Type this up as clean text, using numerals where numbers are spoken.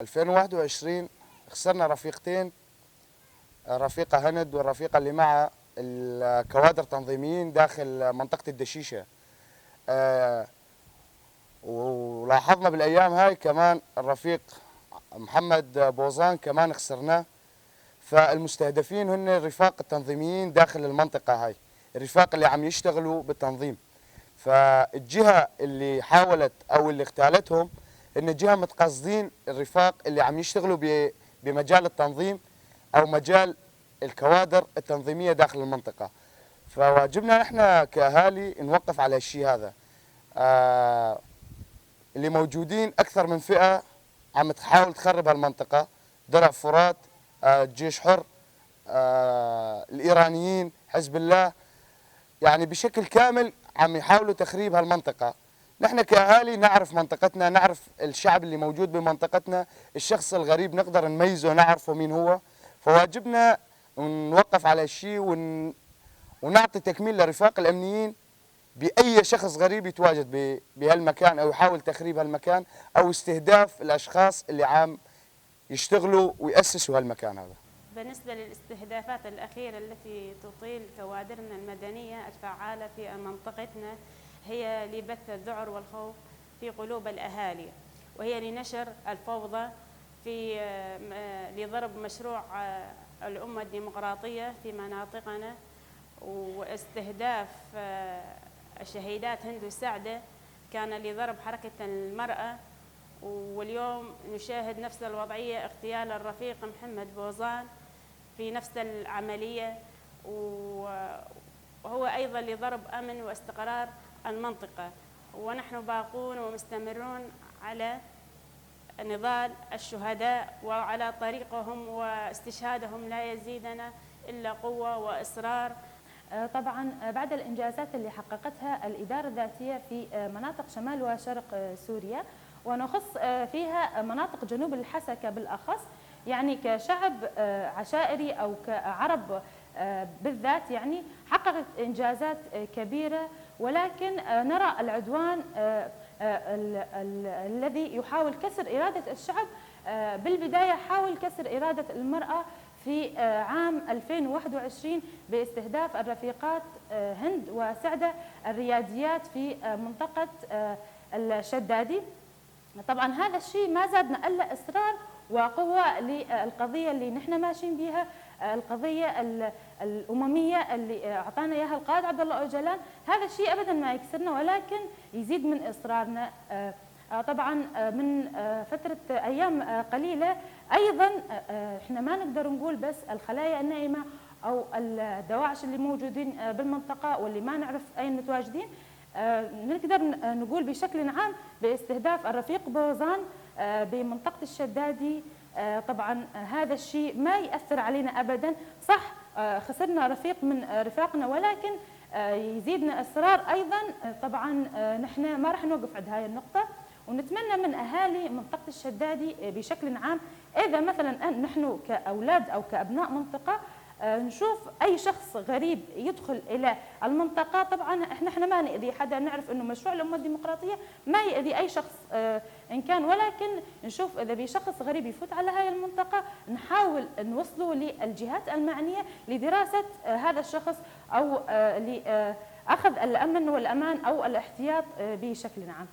2021 خسرنا رفيقتين، الرفيقة هند والرفيقة اللي معها، الكوادر تنظيميين داخل منطقة الدشيشة. ولاحظنا بالأيام هاي كمان الرفيق محمد بوزان كمان خسرناه. فالمستهدفين هن الرفاق التنظيميين داخل المنطقة هاي، الرفاق اللي عم يشتغلوا بالتنظيم. فالجهة اللي حاولت أو اللي اغتالتهم إن جهة متقصدين الرفاق اللي عم يشتغلوا بمجال التنظيم أو مجال الكوادر التنظيمية داخل المنطقة. فواجبنا نحن كأهالي نوقف على الشيء هذا. اللي موجودين أكثر من فئة عم تحاول تخرب هالمنطقة، درع فرات، جيش حر، الإيرانيين، حزب الله، يعني بشكل كامل عم يحاولوا تخريب هالمنطقة. نحن كأهالي نعرف منطقتنا، نعرف الشعب اللي موجود بمنطقتنا، الشخص الغريب نقدر نميزه ونعرفه مين هو. فواجبنا نوقف على الشيء ونعطي تكميل لرفاق الأمنيين بأي شخص غريب يتواجد بهالمكان أو يحاول تخريب هالمكان أو استهداف الأشخاص اللي عم يشتغلوا ويأسسوا هالمكان هذا. بالنسبة للاستهدافات الأخيرة التي تطيل كوادرنا المدنية الفعالة في منطقتنا هي لبث الذعر والخوف في قلوب الأهالي، وهي لنشر الفوضى في لضرب مشروع الأمة الديمقراطية في مناطقنا، واستهداف الشهيدات هند وسعدة كان لضرب حركة المرأة. واليوم نشاهد نفس الوضعية، اغتيال الرفيق محمد بوزان في نفس العملية، وهو أيضا لضرب أمن واستقرار المنطقة. ونحن باقون ومستمرون على نضال الشهداء وعلى طريقهم، واستشهادهم لا يزيدنا إلا قوة وإصرار. طبعا بعد الإنجازات اللي حققتها الإدارة الذاتية في مناطق شمال وشرق سوريا، ونخص فيها مناطق جنوب الحسكة بالأخص، يعني كشعب عشائري أو كعرب بالذات، يعني حققت إنجازات كبيرة، ولكن نرى العدوان الذي يحاول كسر إرادة الشعب. بالبداية حاول كسر إرادة المرأة في عام 2021 باستهداف الرفيقات هند وسعدة الرياديات في منطقة الشدادي. طبعا هذا الشيء ما زادنا إلا إصرار وقوة للقضية اللي نحن ماشيين بها، القضية الأممية اللي أعطانا إياها القائد عبد الله أوجلان. هذا الشيء أبدا ما يكسرنا، ولكن يزيد من إصرارنا. طبعا من فترة أيام قليلة أيضا إحنا ما نقدر نقول بس الخلايا النائمة أو الدواعش اللي موجودين بالمنطقة واللي ما نعرف أين متواجدين، نقدر نقول بشكل عام باستهداف الرفيق بوزان بمنطقة الشدادي. طبعا هذا الشيء ما يأثر علينا أبدا. صح خسرنا رفيق من رفاقنا، ولكن يزيدنا إصرار أيضا. طبعا نحن ما راح نوقف عند هاي النقطة، ونتمنى من أهالي منطقة الشدادي بشكل عام، إذا مثلا نحن كأولاد أو كأبناء منطقة نشوف أي شخص غريب يدخل إلى المنطقة، طبعا إحنا ما نأذي حدا، نعرف إنه مشروع الأمة الديمقراطية ما يأذي أي شخص إن كان، ولكن نشوف إذا بشخص غريب يفوت على هاي المنطقة نحاول نوصله للجهات المعنية لدراسة هذا الشخص أو لأخذ الأمن والأمان أو الاحتياط بشكل عام.